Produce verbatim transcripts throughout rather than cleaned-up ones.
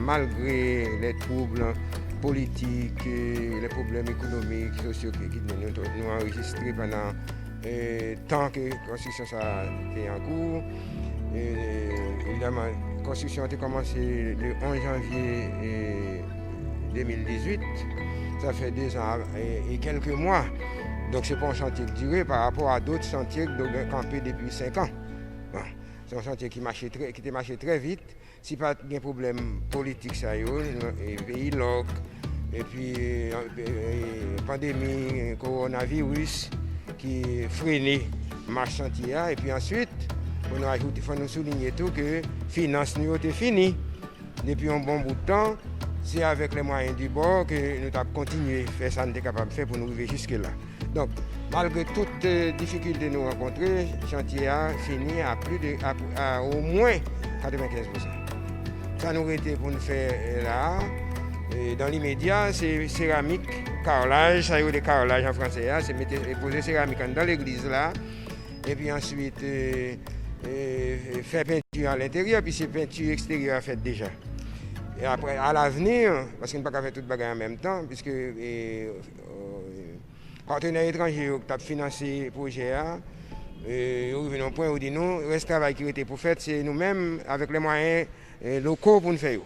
malgre les troubles politiques, euh, les problèmes économiques, sociaux ki, ki nou, nou anrejistre pandan, euh, tan ke konstriksyon sa a te an kou. Euh, evidaman, konstriksyon an te kòmanse le onze janvier, euh, deux mille dix-huit. Sa fè de zan e, e kèlke mwa. Donk, se pa yon chantye ki dire pa rapò a dòt chantye ki te kanpe depi senk an. Bon, se yon chantye ki mache trè, ki te mache trè vit. Si pa t gen pwoblèm politik sa yo, nou, e, peyi lòk, epi, e, e, pandemi kowonaviris ki frene mach chantye a, epi answit, fò nou ajoute, fò nou soulinye tou ke finans nou yo te fini. Depi yon bon bout tan, se avec les moyens du bord ke nou t ap kontinye fè sa n te kapab fè pou nou rive jiske la. Donk, malgre tout, euh, difikilte nou rankontre, chantye a fini a plis de, a, a omwen katrevenkenz pousan. Sa nou rete pou n fè, euh, la a, euh, dans l'immédiat, se seramik, karilaj, sa yo rele karilaj an franse a, se mete, poze seramik anndan legliz la, epi answit, euh, euh, fè penti a lenteryè, piske penti eksteryè a fèt deja. E apre, à l'avenir, paske n pa ka fè tout bagay an menm tan, piske, euh, euh, patenè etranje yo ki t ap finanse pwojè a, e, yo rive nan yon pwen, yo di nou, rès travay ki rete pou fèt, se nou menm, avec les moyens, e, locaux pou n fè yo.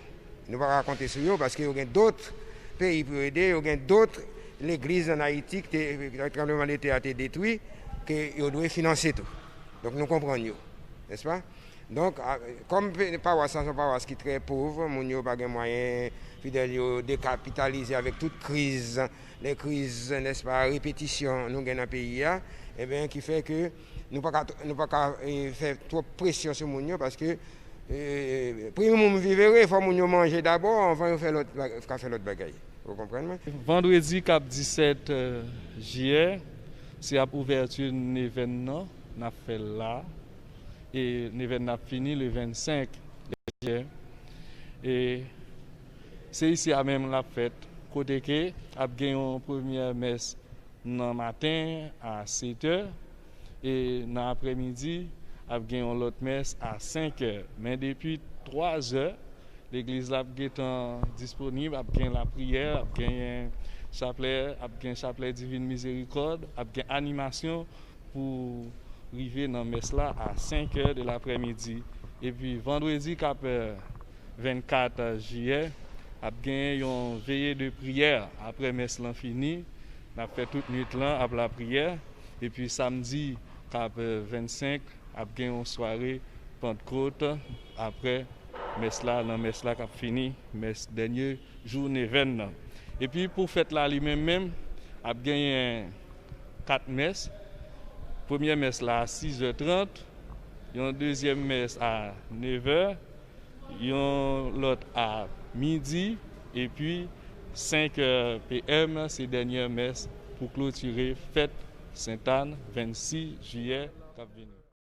Nou pa ka konte sou yo, paske yo gen dòt peyi pou yo ede, yo gen dòt legliz ann Ayiti ki te, tranblemanntè a te detwi, ke yo dwe finanse tou. Donk, nou konprann yo, nèspa? Donk, a, kòm pe-, pawas la se yon pawas ki trè pòv, moun yo pa gen mwayen, fidèl yo dekapitalize avèk tout kriz, les crises, n'est-ce pas, répétition nou gen nan peyi a, ebyen, ki fè ke nou pa ka, nou pa ka, e, fè twòp presyon sou moun yo, paske, e, primum vivere, fò moun yo manje dabò anvan yo fè lòt ba-, ka fè lòt bagay. Ou konprann mwen? Vandredi k ap disèt, euh, jiyè, se ap ouvèti nevèn nan, n ap fè l la. E nevèn nan ap fini le vennsenk jiyè. E se isi a menm l ap fèt, kote ke ap gen yon premyè mès nan maten a sèt è, e nan aprèmidi, ap gen yon lòt mès a senk è. Men depi twa zè, legliz la ap gentan disponib, ap gen lapriyè, ap genyen chaplè, ap gen chaplè Divin Mizerikòd, ap gen animasyon pou rive nan mès la a senk è de laprèmidi. Epi vandredi k ap, euh, vennkat jiyè, ap genyen yon veye de priyè aprè mès lan fini. N ap fè tout nwit lan ap lapriyè. Epi samdi k ap, euh, vennsenk, ap gen yon sware Pantkot aprè mès la, nan mès la k ap fini, mès dènye jou nevèn nan. Epi pou fèt la li menm menm, ap genyen kat mès. Premyè mès la a sis è trant, yon dezyèm mès a nèf è, yon lòt a midi, epi senk è P M se dènyè mès pou klotire fèt Sentàn vennsis jiyè k ap vini.